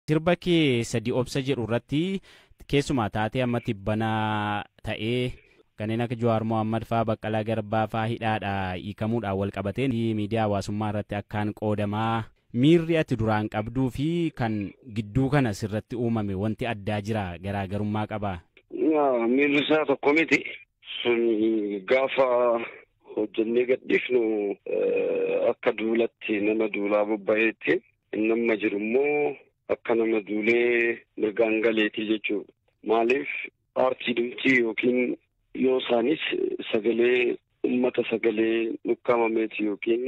Sirba kee "Sadi Obsa" jedhu irratti keessumaa taatee amma tibbanaa ta'ee kanneen akka Jawaar Mohammad faa, Baqqalaa Garbaa faa hidhaadha hiikamuudhaan wal qabatee miidiyaa hawaasummaa irratti akkaan qoodamaa, miirri ati duraan qabduu fi kan gidduu kana sirratti uumame wanti addaa jira, garaagarummaa qaba? Miirri isaa tokko miti. Sun gaafa hojjennee gadhiifnu akka duulatti nama duulaa bobba'eetti, inni amma jiru immoo akka nama duulee mirgaan galeetii jechuudha. Maaliif, aartii dhumtii yookiin yoo isaanis sagalee uummata sagalee ukkaamameeti yookiin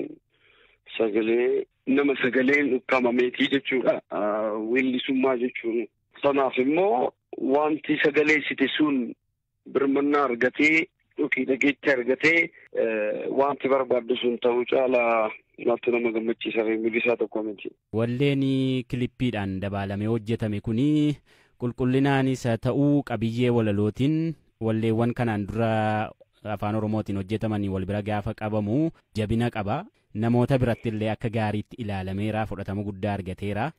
sagalee nama sagaleen ukkaamameetii jechuudha. Weellisummaa jechuun. Sanaaf immoo wanti sagaleessite sun birmannaa argatee yookiin dhageetti argatee wanti barbaaddu sun ta'uu caalaa maaltu nama gammachiisa? Miirri isaa tokko miti. Walleen kilippiidhaan dabaalamee hojjetame kuni qulqullinaanis haa ta'uu qabiyyee walalootiin walleewwan kanaan dura afaan Oromootiin hojjetamanii wal bira gaafa qabamu jabina qaba. Namoota biratti illee akka gaariitti ilaalameera, fudhatama guddaa argateera.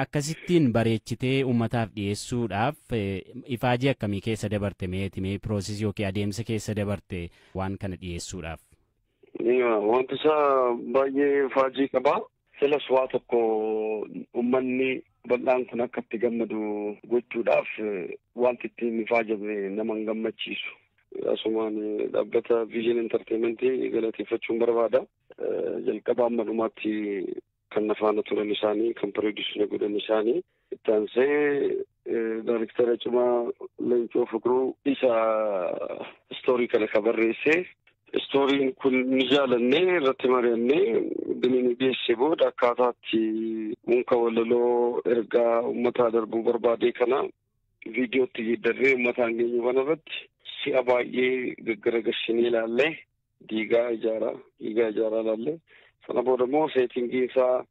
Akkasittiin bareechitee uummataaf dhiyeessuudhaaf ifaajii akkamii keessa dabarte meeti, mee process yookiin adeemsa keessa dabarte waan kana dhiyeessuudhaaf? Wanti isaa baay'ee ifaajii qaba. Silas waa tokko uummanni bal'aan kun akka itti gammadu gochuudhaaf wanti ittiin ifaajame nama hin gammachiisu. Asumaan dhaabbata Vision Entertainment galateeffachuun barbaada. Jalqaba amma dhumaatti kan na faana turan isaanii, kan produce godhan isaanii. Itti aansee daayirektara cimaa Leencoo Fiqiruu isa story kana ka barreesse. Storyn kun ni jaalannee irratti mari'annee binni geesse booda akkaataatti unka walaloo ergaa uummataa darbuu barbaade kana viidiyootti geeddarree uummataan geenyu kana irratti si'a baay'ee gaggaragalchinee ilaallee, diigaa ijaaraa diigaa ijaaraa ilaallee, sana booda immoo setting isaa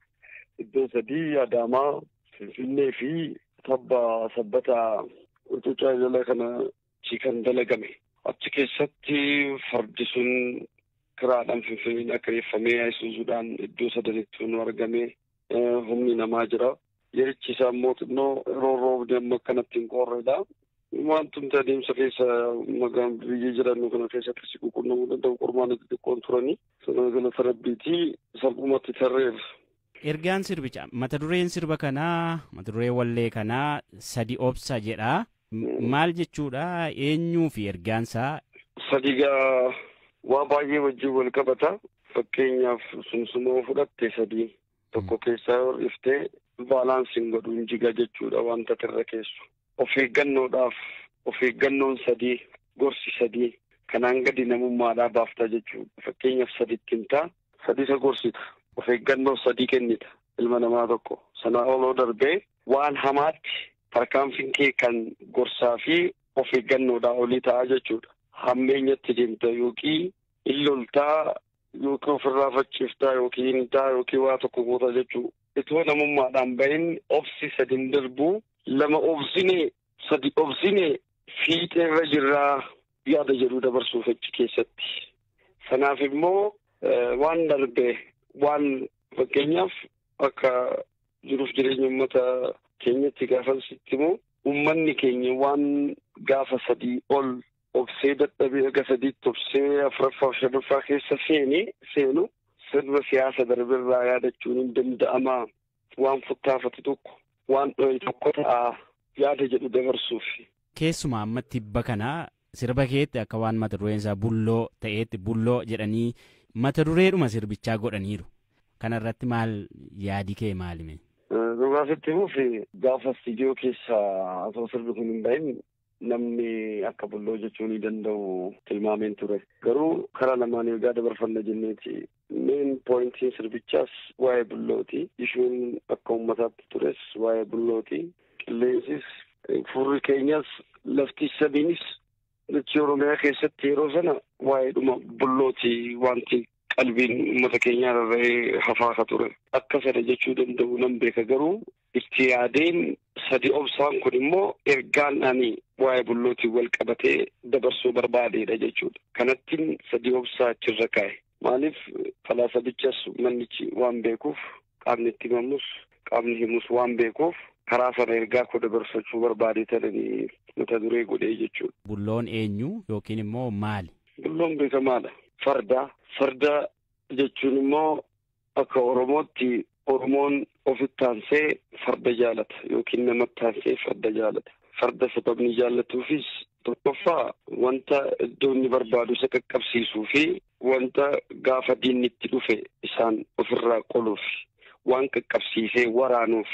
iddoo sadii, Adaamaa, Finfinnee fi tabba Sabbata Cuucaa jala kana kan dalagame. Achi keessatti fardi sun kiraadhaan Finfinneen akka reeffamee Isuzuudhaan iddoo sadanitti nu argame, humni namaa jira. Yerichi isaa immoo xinnoo yeroo roobni amma akkanatti hin qorredha. Wantumti adeemsa keessa magaan biyya jirannu kana keessatti si quunnamuu danda'u qormaana xixiqqoon turanii. Sana galata Rabbiitii salphumatti tarreerra. Ergaan sirbicha, mata dureen sirba kanaa, mata duree wallee kanaa "Sadi Obsa" jedha. Maal jechuudha? Eenyuu fi ergaansaa? Sadi gaa waa baay'ee wajjin wal qabata. Fakkeenyaaf, sumsumoo fudhatte, sadii tokko keessaa yoo dhiftee balanceiin godhuun jiga jechuudha wanta irra keessu. Of eeggannoodhaaf, of eeggannoon sadii, gorsi sadii kanaan gadi namummaadhaa baafta jechuudha. Fakkeenyaaf, saditti himtaa, sadii isa gorsita. Of eeggannoo sadii kennita ilma namaa tokko. Sanaa oloo darbee waan hamaatti tarkaanfiin kee kan gorsaa fi of eeggannoodhaa olii ta'a jechuudha. Hammeenyatti deemta yookiin illoltaa yookiin ofirraa facciftaa yookiin himtaa yookiin waa tokko goota jechuudha. Itoo namummaadhaan bahin obsi sadin darbuu, lama obsine sadi obsine fiixeerra jirraa yaada jedhu dabarsuuf achi keessatti. Sanaaf immoo waan darbe, waan fakkeenyaaf akka jiruuf jireenya uummata keenyatti gaafa sitti immoo uummanni keenya waan gaafa sadii ol obsee dadhabee, aga sadiitti obsee afuraffaa fi shanaffaa keessa seenee seenu sirna siyaasa darbirraa yaadachuun hin danda'amaa, waan futtaafatu tokko waan dho'e tokko ta'a yaada jedhu dabarsuuf. Keessumaa amma tibba kana sirba keetti akka waan mata dureen isaa bulloo ta'eetti bulloo jedhanii mata dureedhuma sirbichaa godhaniiru. Kana irratti maal yaadi kee maalime? Dhugaasitti himuuf, gaafa istiidiyoo keessa osoo sirbi kun hin bahin namni akka bulloo jechuu ni danda'u tilmaameen ture. Garuu karaa lamaan ergaa dabarfanna jenneeti. Main pointiin sirbichaas waa'ee bullooti. Issueun akka uummataatti tures waa'ee bullooti. Qilleensis, furri keenyas, lafti sadiinis dachee Oromiyaa keessatti yeroo sana waa'eedhuma bullooti wanti qalbiin uummata keenyaa rarra'ee hafaa ka ture. Akka sana jechuu danda'u nan beeka, garuu itti yaadeen sadi obsaan kun immoo ergaan ani waa'ee bullootiin wal qabatee dabarsuu barbaadeedha jechuudha. Kanattiin sadi obsaa achirra kaa'e. Maaliif, falaasabichas mannichi waan beekuuf, qaamni itti himamus qaamni himus waan beekuuf. Karaa sana ergaa koo dabarsachuu barbaade ta'anii mata duree godhee jechuudha. Bulloon eenyu yookiin immoo maali? Bulloon beekamaadha. Farda. Farda jechuun immoo akka Oromootti Oromoon ofitti aansee farda jaalata yookiin namatti aansee farda jaalata. Farda sababni jaallatuufis tokkoffaa wanta iddoo inni barbaadu isa qaqqabsiisuu fi wanta gaafa diinni itti dhufe isaan ofirraa qoluuf waan qaqqabsiisee waraanuuf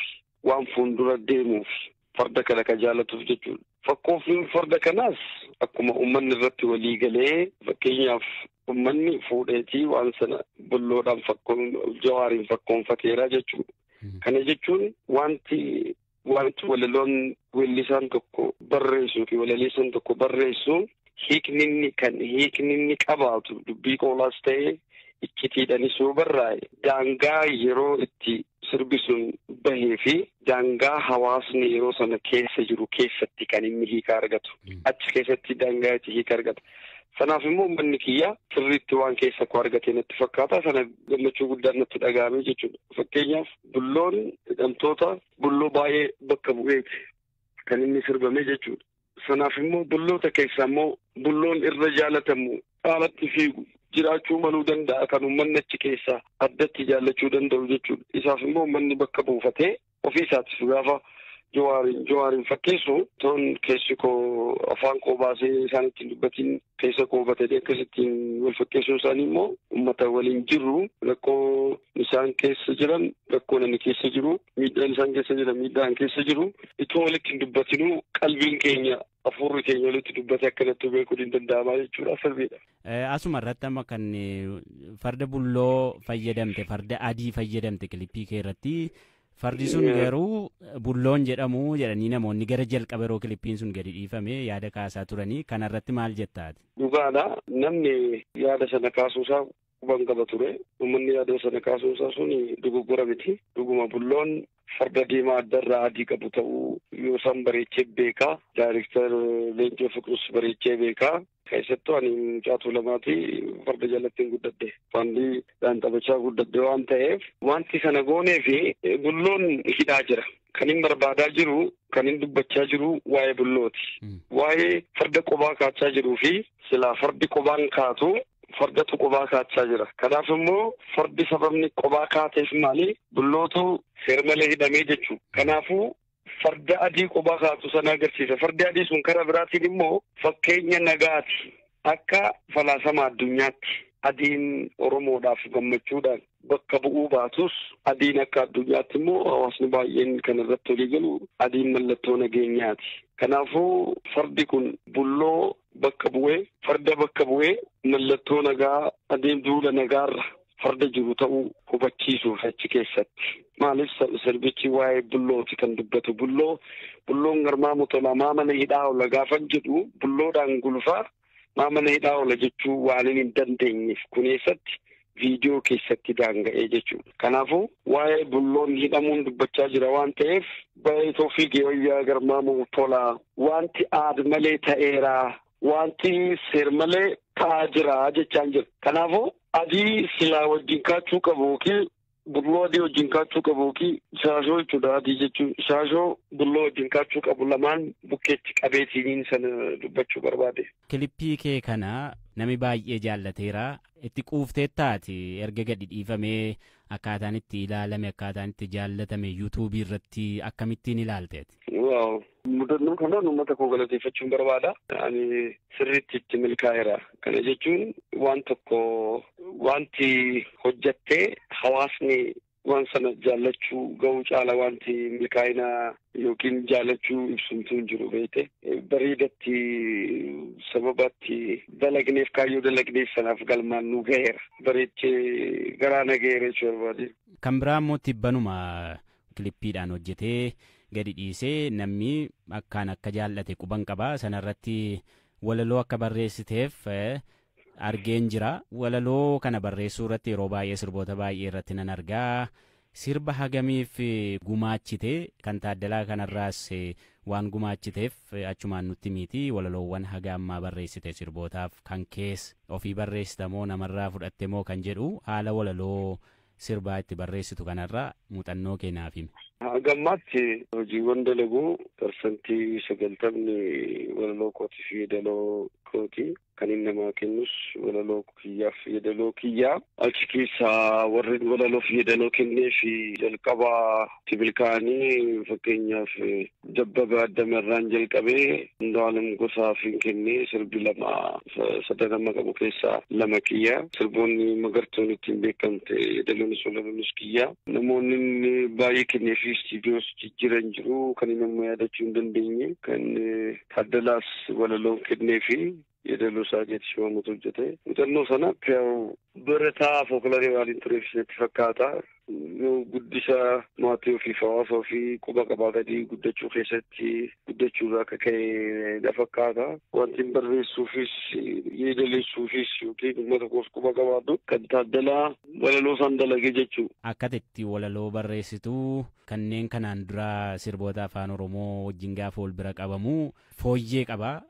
waan fuuldura deemuuf farda kana ka jaallatuuf jechuudha. Fakkoofiin farda kanaas akkuma uummanni irratti walii galee fakkeenyaaf uummanni fuudheetii waan sana bulloodhaan jawaariin fakkoonfateera jechuudha. Kana jechuun wanti walaloon weellisaan tokko barreessu fi walaleessaan tokko barreessu hiikni inni qabaatu dubbii qoolaas ta'ee iccitiidhaanis yoo barraa'e daangaa yeroo itti sirbi sun bahee fi daangaa hawaasni yeroo sana keessa jiru keessatti kan inni hiika argatu. Achi keessatti daangaa itti hiika argata. Sanaaf immoo uummanni kiyya sirriitti waan keessa koo argate natti fakkaata. Sana gammachuu guddaan natti dhaga'ame jechuudha. Fakkeenyaaf bulloon hidhamtoota bulloo baay'ee bakka bu'eeti kan inni sirbame jechuudha. Sanaaf immoo bulloota keessaa immoo bulloon irra jaalatamu caalatti fiigu jiraachuu maluu danda'a kan uummanni achi keessaa addatti jaallachuu danda'u jechuudha. Isaaf immoo uummanni bakka buufatee ofii isaatiif gaafa Jawaariin fakkeessu toon keessi koo afaan koo baasee isaan ittiin dubbatiin keessa koo batee akkasittiin wal fakkeessuun isaanii immoo uummata waliin jirru rakkoo isaan keessa jiran rakkoo namni keessa jiru miidhaan isaan keessa jiran miidhaan keessa jiru itoo walitti hin dubbatinuu qalbiin keenya afuurri keenya walitti dubbate akkanatti beekuun hin danda'amaa jechuudha sirriidha. Asuma irratti amma kan farda bulloo fayyadamte farda adii fayyadamte kilippii kee irratti. Fardi sun garuu bulloon jedhamu jedhanii namoonni gara jalqaba yeroo kilippiin sun gadi dhiifame yaada kaasaa turanii kanarratti maal jettaati? Dhugaadha. Namni yaada sana kaasuusaa quban qaba ture. Uummanni yaada sana kaasuusaa sun dogoggora miti. Dhuguma bulloon farda diimaa addarraa adii qabu ta'uu yoo isaan bareechee beekaa. Daayirektar Leencoo Fiqirus bareechee beekaa. Keessattuu ani mucaa Tuulamaati farda jalatti hin guddadhe. Faandiidhaan taphachaa guddadhe waan ta'eef wanti sana goonee fi bulloon hidhaa jira. Kan hin barbaadaa jiru, kan hin dubbachaa jiru waa'ee bullooti. Waa'ee farda qobaa kaachaa jiruu fi silaa fardi qobaan kaatu fardatu qobaa kaachaa jira. Kanaaf immoo fardi sababni qobaa kaateef maali? Bullootu seermalee hidhamee jechuudha. Kanaafuu farda adii qobaa kaatu sana agarsiisa. Fardi adii sun karaa biraatiin immoo fakkeenya nagaati. Akka falaasama addunyaatti adiin Oromoodhaaf gammachuudhaan bakka bu'uu baatus adiin akka addunyaatti immoo hawaasni baay'een kan irratti walii galu adiin mallattoo nageenyaati. Kanaafuu fardi kun bulloo bakka bu'ee farda bakka bu'ee mallattoo nagaa adiin duula nagaarra farda jiru ta'uu hubachiisuuf achi keessatti. Maaliif sirbichi waa'ee bullooti kan dubbatu bulloon garmaamu tola maamana hidhaa oola gaafan jedhu bulloodhaan gulfaa maamana hidhaa oola jechuu waan hin dandeenyeef kun eessatti viidiyoo keessatti daanga'ee jechuudha. Kanaafuu waa'ee bulloon hidhamuun dubbachaa jira waan ta'eef baay'ee fiigee wayyaa garmaamu tola wanti aad malee ta'eera wanti seer malee ta'aa jira jechaan jira. Kanaafuu adii silaa wajjin kaachuu qabu yookiin bulloo adii wajjin kaachuu qabu yookiin shaashoo jechuudha adii jechuun shaashoo bulloo wajjin kaachuu qabu lamaan bukkeetti qabeetiin sana dubbachuu barbaade. Kilippii kee kana nami baay'ee jaallateera. Itti quuftee taati erga gadi dhiifamee akkaataan itti ilaalame akkaataan itti jaallatame yuutuubii irratti akkamittiin ilaalteeti? Waaw mudannoo kanaan uummata koo galateeffachuun barbaada. Ani sirriitti itti milkaa'eera. Kana jechuun waan tokko wanti hojjattee hawaasni waan sana jaallachuu ga'uu caala wanti milkaa'ina yookiin jaallachuu ibsumtuu hin jiru beekte. Bareedatti sababatti dalagneef kaayyoo dalagneef sanaaf galmaan nu ga'eera. Bareechee garaa na ga'eera jechuu barbaade. Kan biraa immoo tibbanuma kilippiidhaan hojjetee gadi dhiisee namni akkaan akka jaallate quban qaba. Sanarratti walaloo akka barreessiteef argeen jira. Walaloo kana barreessuu irratti yeroo baay'ee sirboota baay'ee irratti nan argaa. Sirba hagamiif gumaachite kan Taaddalaa kanarraas waan gumaachiteef achumaan nutti miti walaloowwan haga ammaa barreessite sirbootaaf kan keessa ofii barreessita moo namarraa fudhatte moo kan jedhu haala walaloo sirbaa itti barreessitu kanarraa muuxannoo kee naaf himi. Hanga ammaatti hojiiwwan dalaguu 90% walaloo kootii fi yeedaloo kooti. Kan inni namaa kennus walaloo kiyyaaf yeedaloo kiyyaa. Achi keessaa warreen walaloo fi yeedaloo kennee fi jalqabaa tibilkaanii fakkeenyaaf Dabbaba Addamarraan jalqabee Andu'aalem Gosaaf hin kennee sirbi lama sadan amma qabu keessaa lama kiyya. Sirboonni magartoon ittiin beekamte yeedaloonis walaloonis kiyya. Namoonni inni baay'ee kennee fi istiidiyoos jijjiiran jiru kan inni amma yaadachuu hin dandeenye kan Taaddalaas walaloon kennee fi yeedaloo isaa jechi waamatu hojjete. Muuxannoo sana barataa fookularii waan hin tureef natti fakkaata. Guddisa maatii ofii fi hawaasa ofii quba qabaatanii guddachuu keessatti guddachuurraa akka ka'e na fakkaata. Wanti hin barreessuufis yeedaleessuufis yookiin uummata koos quba qabaatu kan Taaddalaa walaloo isaan dalagee jechuudha. Akka itti walaloo barreessitu kanneen kanaan dura sirboota afaan Oromoo wajjin gaafa wal bira qabamu fooyyee qaba.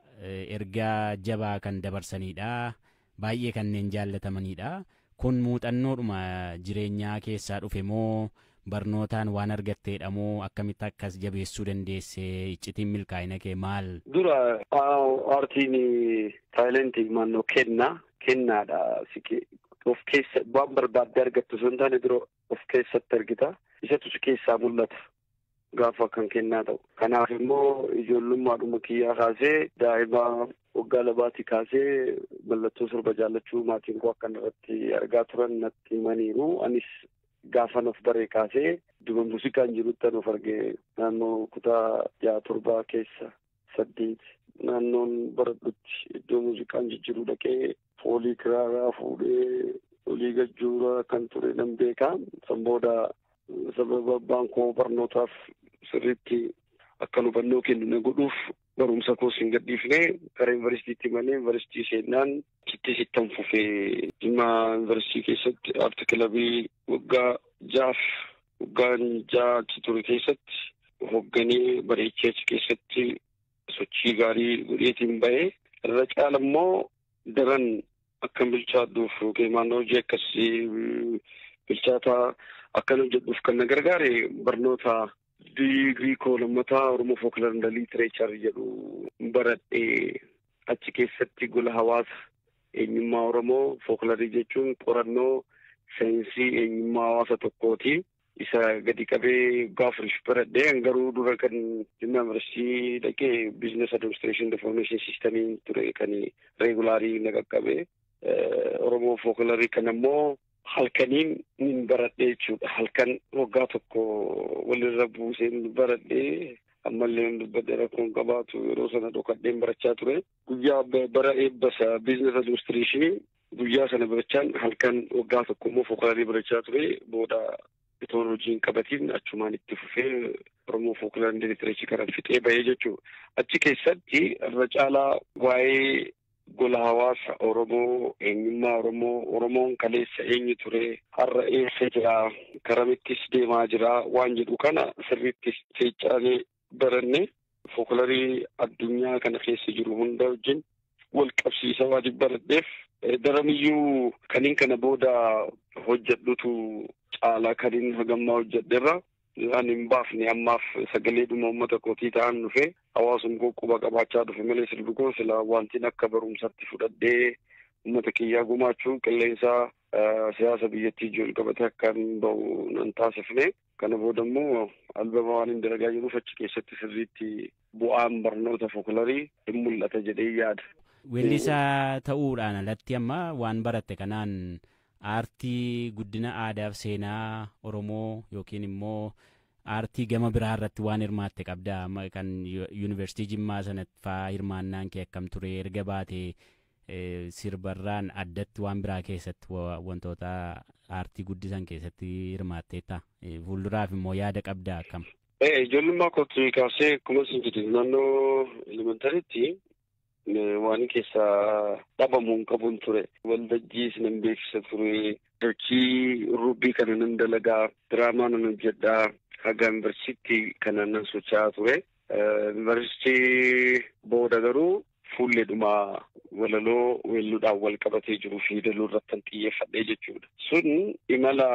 Ergaa jabaa kan dabarsanidha. Baay'ee kanneen jaallatamanidha. Kun muuxannoodhuma jireenyaa keessaa dhufe moo barnootaan waan argatteedha moo akkamitti akkas jabeessuu dandeesse? Iccitiin milkaa'ina kee maal? Dura aartiin taalentii maannoo kennaadha. Of keessa waan barbaadde argattu osoo hin taane dura of keessatti argita. Isatu si keessaa mul'ata. Gaafa kan kennaa ta'u. Kanaaf immoo ijoollummaadhuma kiyyaa kaasee daa'ima waggaa 2 kaasee mallattoo sirba jaallachuu maatiin koo akkan irratti argaa turan natti himaniiru. Anis gaafan of baree kaasee duba muuziqaan jirutti an of argee naannoo kutaa 6, 7 keessa 8 naannoon baradhutti iddoo muuziqaan jijjiiru dhaqee foolii kiraaraa fuudhee olii gajjuuraa kan ture nan beeka. San booda sababa abbaan koo barnootaaf sirriitti akka hubannoo kennu na godhuuf barumsa koos hin gadhiifne gara yuunivarsiitiitti malee yuunivarsiitii seennaan achitti sittan fufee Jimmaa yuunivarsiitii keessatti aarti kilabii waggaa 6 achi ture keessatti hoogganee bareechee achi keessatti sochii gaarii godheetiin ba'ee irra caala immoo daran akkan bilchaadhuuf yookiin naannoo hojii akkasii bilchaataa akkan hojjedhuuf kan na gargaare barnoota digirii koo lammataa Oromoo Folklore and Literature jedhu baradhee achi keessatti gola hawaasa eenyummaa Oromoo folklorii jechuun qorannoo saayinsii eenyummaa hawaasa tokkooti. Isa gadi qabee gaafuriif baradhee garuu dura kan Jimmaa Yuunivarsiitii dhaqee Business Administration Information Systemiin ture kan reegulaarii na qaqqabe. Oromoo folklorii kan ammoo halkaniin nin baradhee jechuudha. Halkan waggaa tokko walirra buuseen baradhee ammallee dubbadhee rakkoon qabaatu yeroo sana dhokadheen barachaa ture. Guyyaa bara eebbasa Business Administration guyyaa sana barachaan halkan waggaa tokko immoo folklorii barachaa ture. Booda itoo hojiin qabatiin achumaan itti fufee Oromoo Folklore and Literature kana fixee bahee jechuudha. Achi keessatti irra caalaa waa'ee gola hawaasa Oromoo, eenyummaa Oromoo, Oromoon kaleessa eenyu ture, har'a eessa jira, karamittis deemaa jira waan jedhu kana sirriitti seeccaalee baranne folklorii addunyaa kana keessa jiru hunda wajjin wal qabsiisa waan baradheef daramiyyuu kaniin kana booda hojjedhutu caalaa kaniin hagammaa hojjedherra. Ani hin baafne ammaaf sagaleedhuma uummata kootii ta'an dhufe hawaasum koo quba qabaachaa dhufe malee sirbi koo sila wantiin akka barumsatti fudhadhee uummata kiyyaa gumaachuu qilleensa siyaasa biyyattii ijoo qabatee akka hin ba'u nan taasifne. Kana booda immoo albama waan hin dalagaa jiruuf achi keessatti sirriitti bu'aan barnoota folklorii hin mul'ata jedhee yaada. Weellisaa ta'uudhaan alatti amma waan baratte kanaan aartii guddina aadaa fi seenaa Oromoo yookiin immoo aartii gama biraa irratti waan hirmaatte qabda. Kan yuunivarsiitii Jimmaa sanatti faa hirmaannaan kee akkam ture erga baate sirbarraan addatti waan biraa keessatti wantoota aartii guddisan keessatti hirmaatteetta. Fuulduraaf immoo yaada qabda akkam? Ijoollummaa kootii kaasee akkuma isin jedhe naannoo elementariitti waan keessaa dhabamu hin qabuun ture. Waltajjiis nan beeksisa ture. Sochii rubbii kana nan dalagaa, diraamaa nan hojjedhaa, haga yuunivarsiitii kana nan socho'aa ture. Yuunivarsiitii booda garuu fuulleedhuma Walaloo weelluudhaan wal qabatee jiru fi daluu irratti xiyyeeffadhee jechuudha. Sun imala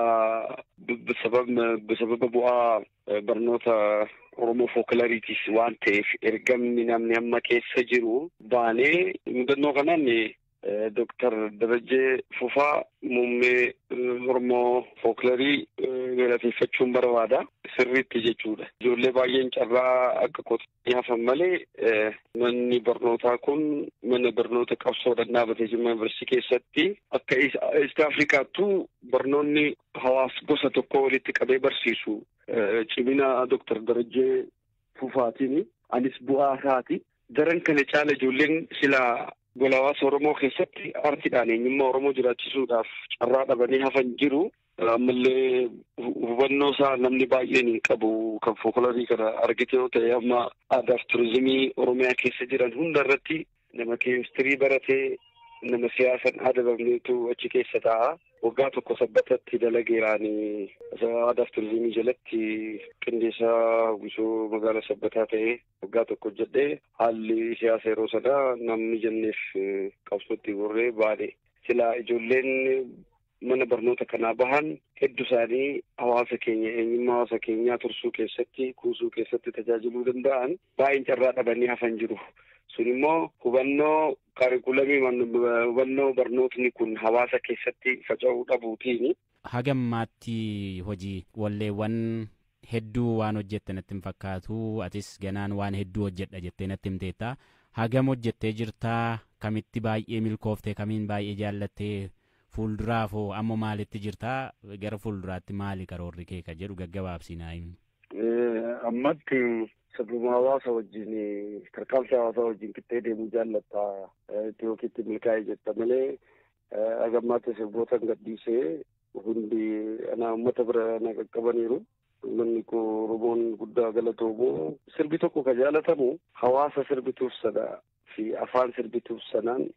sababa bu'aa barnoota Oromoo fooklariitiis waan ta'eef ergamni namni amma keessa jiru baanee mudannoo kanaan Dooktar Darajjee Fufaa muummee Oromoo fooklarii galateeffachuun barbaada. Sirriitti jechuudha. Ijoollee baay'een carraa akka kotanii hafan malee manni barnootaa kun mana barnoota qabsoodhaan dhaabbatee Jimma Yuunivarsiitii keessatti akka East Afrikaattuu barnoonni hawaasa gosa tokko walitti qabee barsiisu cimina Dooktar Darajjee Fufaatiin anis bu'aa isaati. Daran kana caala ijoolleen silaa gola hawaasa Oromoo keessatti aartiidhaan eenyummaa Oromoo jiraachisuudhaaf carraa dhabanii hafan jiru. Ammallee hubannoo isaa namni baay'een hin qabu kan fookularii kana argite yoo ta'e amma aadaaf turizimii Oromiyaa keessa jiran hunda irratti nama keemistirii baratee nama siyaasan adabamneetu achi keessa taa'a. Waggaa tokko sabbatatti dalageeraanii aadaaf turizimii jalatti qindeessaa hawwisoo magaalaa sabbataa ta'ee waggaa tokko hojjedhee haalli siyaasa yeroo sanaa namni jenneef qabsootti gorree baane. Silaa ijoolleen mana barnoota kanaa bahan hedduu isaanii hawaasa keenya eenyummaa hawaasa keenyaa tursuu keessatti kuusuu keessatti tajaajiluu danda'an baay'een carraa dhabanii hafan jiru. Sun immoo hubannoo kaarikulamii hubannoo barnootni kun hawaasa keessatti faca'uu dhabuutiini. Hagammaatti hojii walleewwan hedduu waan hojjette natti hin fakkaatu. Atis ganaan waan hedduu hojjedha jettee natti himteetta. Hagam hojjettee jirtaa? Kamitti baay'ee milkooftee? Kamiin baay'ee jaallattee? Fuulduraaf hoo amma maalitti jirtaa? Gara fuulduraatti maali karoorri kee ka jedhu gaggabaabsii naa himi. Ammatti sababa hawaasa wajjin tarkaanfii hawaasa wajjin qixxee deemuu jaallatta yookiin milkaa'ee jetta malee hagammaatti sirboota gadhiisee hundi ana uummata bira na qaqqabaniiru. Uummanni koo Oromoon guddaa galatoomu. Sirbi tokko ka jaalatamu hawaasa sirbituuf sana fi afaan sirbituuf sanaan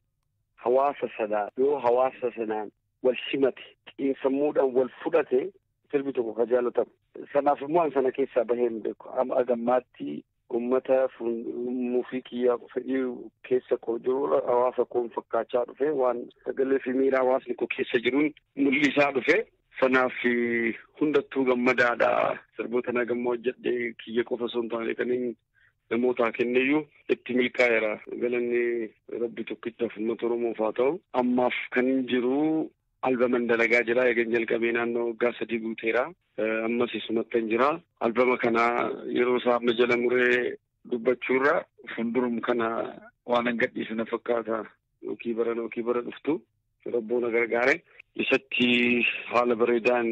hawaasa sanaa yoo hawaasa sanaan wal simate xiinsammuudhaan wal fudhate sirbi tokko ka jaalatamu. Sanaaf immoo an sana keessaa bahee hin beeku. Amma hagammaatti uummata mufii kiyyaa fedhii keessa koo jiru hawaasa koon fakkaachaa dhufe waan sagalee fi miira hawaasni koo keessa jiruun mul'isaa dhufe. Sanaaf hundattuu gammadaadha. Sirboota nagammaa hojjedhee kiyya qofa osoo hin taane kanneen namootaa kenneyyuu itti milkaa'eera. Galanni Rabbi tokkichaaf uummata Oromoof haa ta'u. Ammaaf kan jiru albaman dalagaa jira. Eegan jalqabee naannoo waggaa 3 guuteera. Ammas isumattan jira. Albama kana yeroo isaa amma jala muree dubbachuurra fuuldurum kana waan an gadhiisu na fakkaata. Yookiin bara yookiin bara dhuftu Rabboon gargaare. Isatti haala bareedaan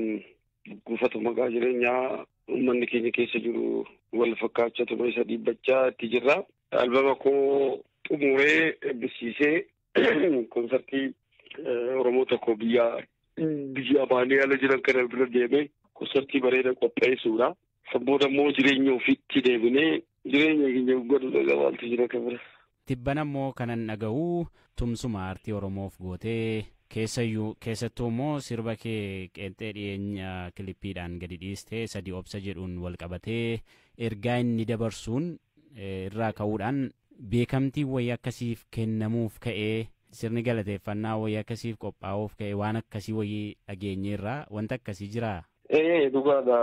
guufatu maqaa jireenyaa uummanni keenya keessa jiru wal fakkaachatuma isa dhiibbachaa itti jirra. Albama koo xumuree eebbisiisee konsartii Oromoo tokko biyya baanee ala jiran kana bira deemee konsartii bareeda qopheessuudha. Sabbooda immoo jireenya ofiitti deebinee jireenya keenya godhu gabaatu jira kan bira. Tibbana immoo kanan dhaga'u tumsuma aartii Oromoof gootee keessayyuu keessattuu immoo sirba kee qeenxee dhiyeenya kilippiidhaan gadi dhiistee sadii obsa jedhuun wal qabatee ergaa inni dabarsuun irraa ka'uudhaan beekamtii wayii akkasiif kennamuuf ka'ee sirni galateeffannaa wayii akkasiif qophaa'uuf ka'ee waan akkasii wayii dhageenyeerraa wanta akkasii jiraa? Dhugaadha.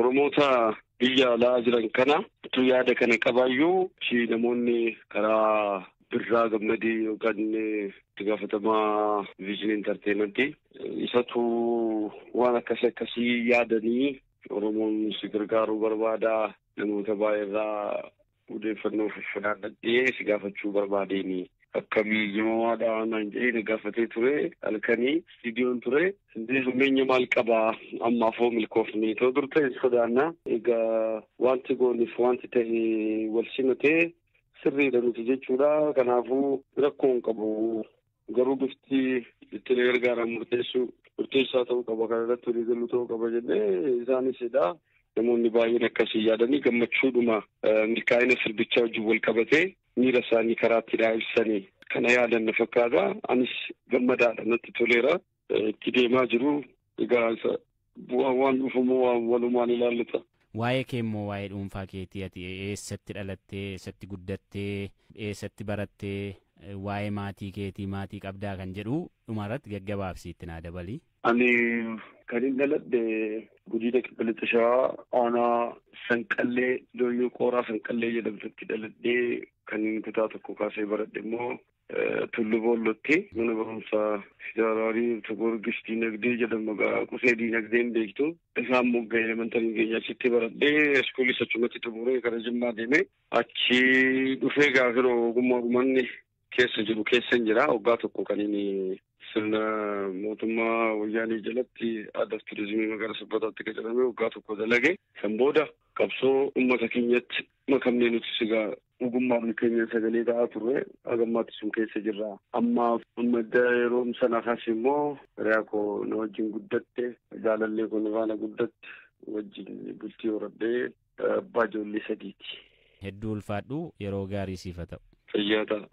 Oromoota biyya alaa jiran kana utuu yaada kana qabaayyuu namoonni karaa Birraa Gammadii yookaan itti gaafatamaa Viijin Intarteementii isatu waan akkasii akkasii yaadanii Oromoon si gargaaruu barbaada namoota baay'eerraa odeeffannoo funaannadhee si gaafachuu barbaadeeni. Akkamii jimaadha naan jedhee na gaafatee ture halkanii istiidiyoon ture. Humna maal qabaa ammaaf hoo milkoofni ta'u dur ta'e sodaanna. Egaa wanti gooniif wanti ta'e wal simatee sirriidha nuti jechuudha. Kanaafuu rakkoo hin qabu. Garuu bifti ittiin gargaaran murteessaa ta'uu qaba. Kana irratti walii galuu ta'uu qaba jennee isaanisidha. Namoonni baay'een akkasii yaadanii gammachuudhuma milkaa'ina sirbichaa wajjin wal qabatee miira isaanii karaatti ibsanii kana yaadan na fakkaata. Anis gammadaadha natti toleera. Itti deemaa jiru. Egaa bu'aa waan dhufumoo waan walumaan ilaallata. Waa'ee kee immoo waa'ee dhuunfaa keetii ati eessatti dhalattee, eessatti guddattee, eessatti barattee, Waa'ee maatii keetii, maatii qabdaa kan jedhu dhumarratti gaggabaabsii itti naa dabali. Ani kan hin dhaladhe godina Kibba Lixa Shawaa, aanaa Sanqallee, Dooyyoo Qooraa Sanqallee jedhamtutti dhaladhee, kan kutaa 1 kaasee baradhe immoo Tullu Boollootti, mana barumsaa Federaalii Goorgis Diinagdee jedhamu, maqaa Qusee Diinagdeen beektu. Isaan moggaa elementarii keenya achitti baradhee, iskuulii achumatti xumuree gara Jimmaa deeme. Achi dhufee gaafa ogummaa uummanni keessa jiru keessa hin jira. Waggaa 1 kan inni sirna mootummaa Wayyaanii jalatti aadaa fi turizimii magaalaa Sabbataatti qacaramee waggaa 1 dalage. San booda qabsoo uummata keenyatti makamnee, nuti sigaa ogummaa keenya sagalee ta'aa turre, hagammaatti sun keessa jirra. Amma madda yeroo sana kaas immoo hiriyaa koo na wajjin guddatte, jaalallee koo na faana guddatte wajjin bultii horadhee, abbaa ijoollee sadiiti. Hedduu ulfaadhu, yeroo gaarii siif haa ta'u. Fayyaa ta'a.